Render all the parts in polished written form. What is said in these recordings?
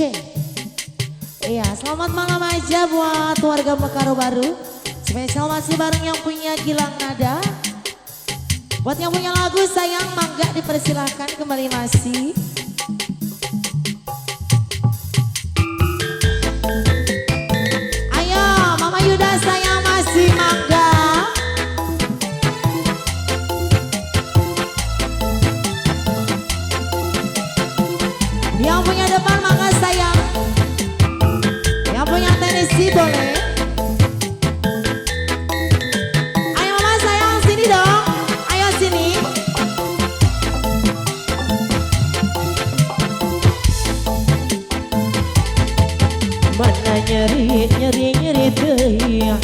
C. Iya, selamat malam aja buat warga Mekar Baru. Spesial masih bareng yang punya Gilang Nada. Buat yang punya lagu sayang mangga dipersilahkan kembali masih. Ayo Mama Yuda sayang masih mangga. Yang punya depan mangga sayang. Yang punya tenisi boleh. Ayo Mama sayang sini dong. Ayo sini. Mana nyeri nyeri nyeri teuing,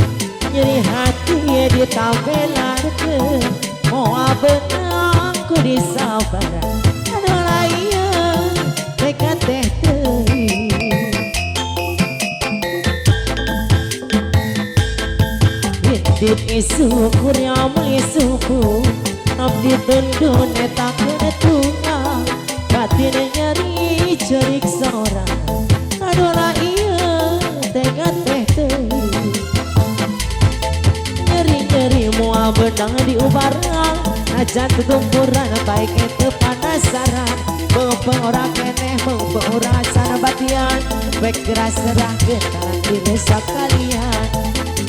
nyeri hati ditambelarkeun, moal beunang ku disabaran, aduh lain teka teh teuing. Intip isuk kuria meuli suku, abdi tundun eta kenetungan, batin nyeri cerik sorangan, aduh lain teka teh teuing. Nyeri-nyeri moal beunang diubaran, najan tutumpuran baik teu panasaran, meupeung ora keneh meupeung ora sanabatian, baik geras serahkeun talang diri sakalian.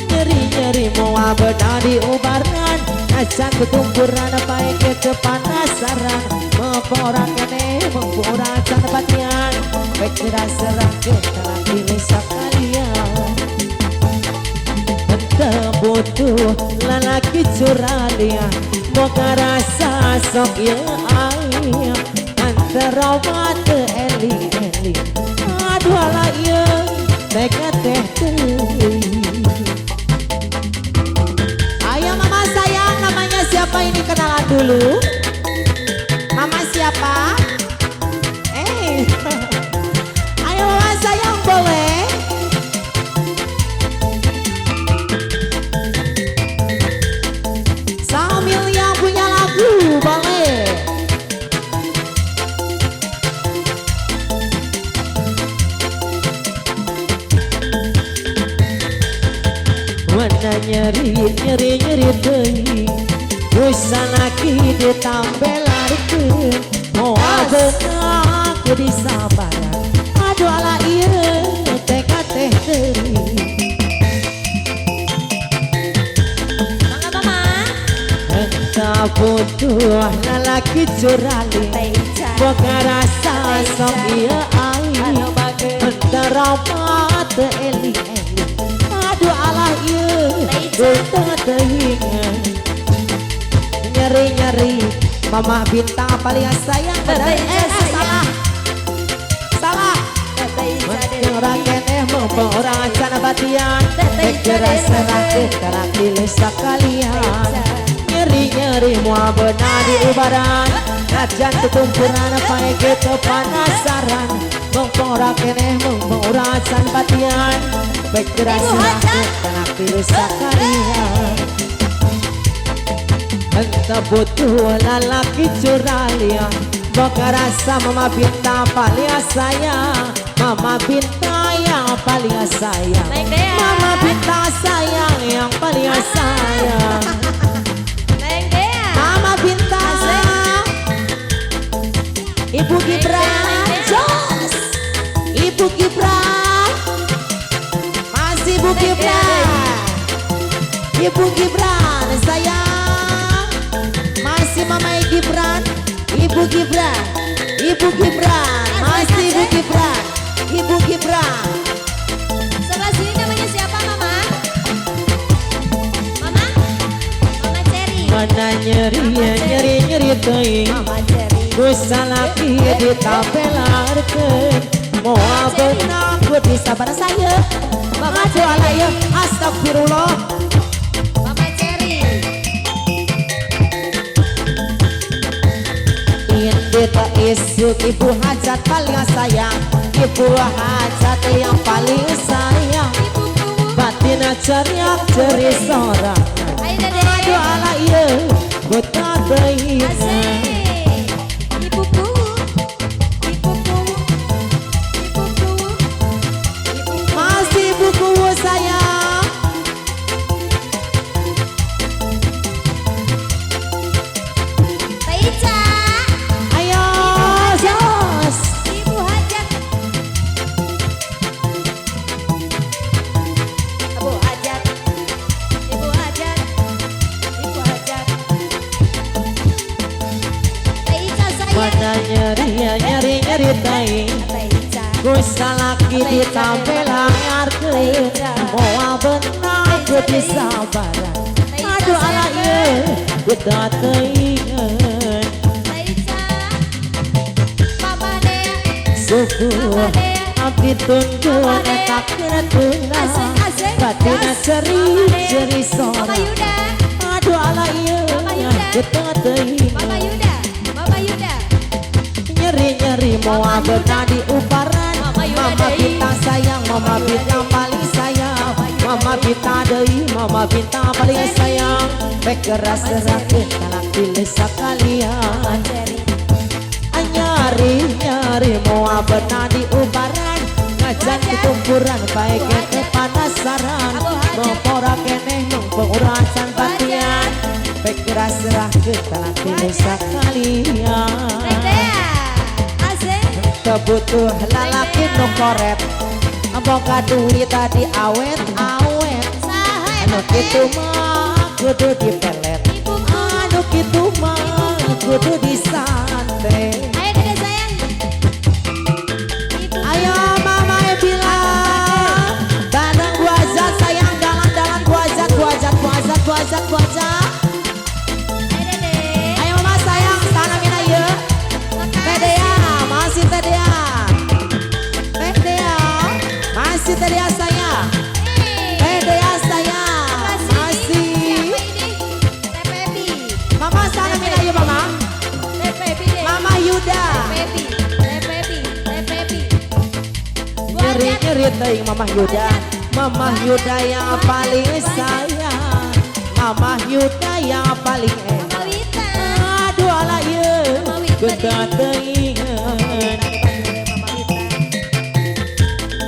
Nyeri-nyeri moal beunang diubaran, najan tutumpuran baik teu panasaran, meupeung ora keneh meupeung ora sanabatian, baik geras serahkeun talang diri sakalian. Henteu butuh lalaki curalia, boga rasa sok ieu aing, antara teu eling-eling, aduh ala ieu teka teh teuing. Ayo Mama sayang, namanya siapa ini, kenalan dulu. Mama siapa? Ayo Mama sayang boleh. Sambil yang punya lagu boleh. Mana nyeri nyeri nyeri teuing, busalaki ditambelarkeun, moal beunang ku disabaran, aduh ala ieu teka teh teuing. Mangga Mama. Henteu butuh lalaki curali, boga rasa sok ieu aing, henteu rapat teu eling-eling, aduh alah ieu teu teuing. Nyeri-nyeri Mama Bintang paling sayang bener, salah salah, ora keneh meupeung ora canabatian, rek geura serahkeun talang tilu sakalian. Nyeri-nyeri moal beunang diubaran, najan tutumpuran pae teu panasaran, meupeung ora keneh meupeung ora canabatian, rek geura serahkeun talang tilu sakalian. Henteu butuh lalaki curalia, boga rasa Mama Bintang paling sayang, Mama Bintang yang paling sayang, Mama Bintang sayang yang paling sayang, Mama Bintang, Ibu Gibran, Jos, Ibu Gibran, masih Ibu Gibran, Ibu Gibran sayang, masih Mama Gibran, Ibu Gibran, Ibu Gibran, masih Ibu Gibran, Ibu Gibran. Sebelah sini namanya siapa Mama? Mama? Mama Cherry. Mana nyeri nyeri nyeri teuing, Mama Cherry. ku salaki ditampelarkeun, moal beunang ku disabar saya. Mama Aduh ala ieu, astagfirullah. Mama Cherry. Indit isuk ibu hajat paling sayang, ibu hajat yang paling sayang, Ibu Kuwu. batin ceriak ceri sorangan, Ayo Dede. aduh ala ieu buta teuing. Asik. Ibu Kuwu. Ibu Kuwu. Ibu Kuwu. Nyeri nyeri nyeri teuing ku salaki ditampelangarkeun moal beunang ku disabaran. Aduh ala ieu betah teuingeun. Suku abdi tunduk eta kena tulang batina seri seri Mama sora. Yuda, Aduh ala ieu Mama Yuda. betah teuingeun. Mama Yuda, Mama Yuda. Nyeri nyeri moal beunang diubaran. Mama Yuda Mama deui. bintang sayang, mama bintang paling sayang, mama bintang deui, mama bintang paling sayang. Rek keras serahkeun talak pilih sakalian. Nyari nyari moal beunang diubaran najan ditumpuran bae kene panasaran mempora keneh mempora can batian. Rek keras serahkeun talak pilih sakalian. Neng Dea, asik. Teu butuh lalaki nu koret boga duit tadi awet awet. Saha Anu eta teh? kitu mah kudu dipelet. Ibu. Anu kitu mah kudu disantet. Ayo Dede sayang. Ibu. Ayo Mama Ebila bareng Buazat sayang, dalan-dalan Buazat Buazat Buazat Buazat Buazat. Ayo Dede. Ayo Mama sayang, sana mina ieu. Makasih. Teh Dea, masih Teh Dea. Teh Dea, masih Teh Dea sayang. Hey. Teh Dea sayang, Makasih. masih. Siapa ini? Teh Pebi. Mama sana mina ieu Mama. Teh Pebi deh. Mama Yuda. Teh Pebi, Teh Pebi, Teh Pebi. Nyeri nyeri teuing Mama Yuda. Mama Yuda yang paling sayang. Mama Yuda yang paling Mama enak. Wita. Aduh ala ieu Mama Wita betah deui. teuingeun. Mama Wita.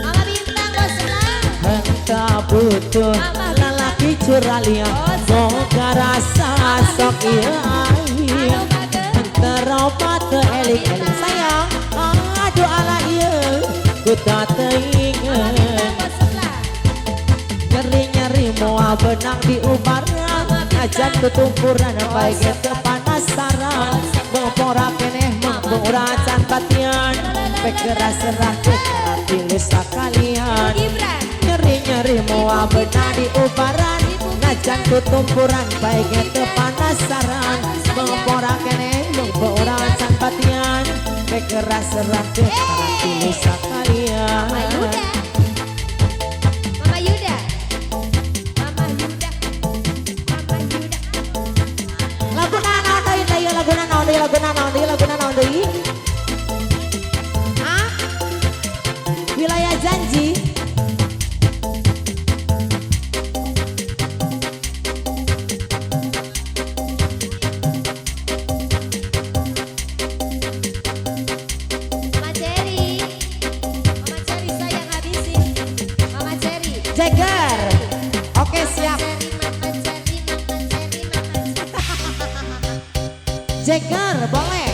Mama Bintang bos sebelah. Henteu butuh Mama lalaki curalia Oh, boga rasa sok ieu aing. Anu kagem. Terobat teu eling-eling sayang. Aduh ala ieu betah teuingeun. Bintang bos sebelah. Nyeri-nyeri moal beunang diubaran najan tutumpuran bae ge teu panasaran mempora keneh mempora can batian pek keras serahkeun pilih sakalian. Gibran. Nyeri-nyeri moal beunang diubaran najan tutumpuran bae ge teu panasaran mempora keneh mempora can batian pek keras serahkeun pilih sakalian. Mama Yuda. Mama Yuda. Mama Yuda. Mama Yuda. Laguna naon deui teh ieu? Laguna naon deui? Laguna naon deui? Laguna naon deui? Ah? Wilayah Janji. Mama Cherry. Mama Cherry sayang habisin. Mama Cherry. Jagger. Oke siap. Mama Cherry, Mama Cherry, Mama Cherry, Mama Cherry. Jagger boleh.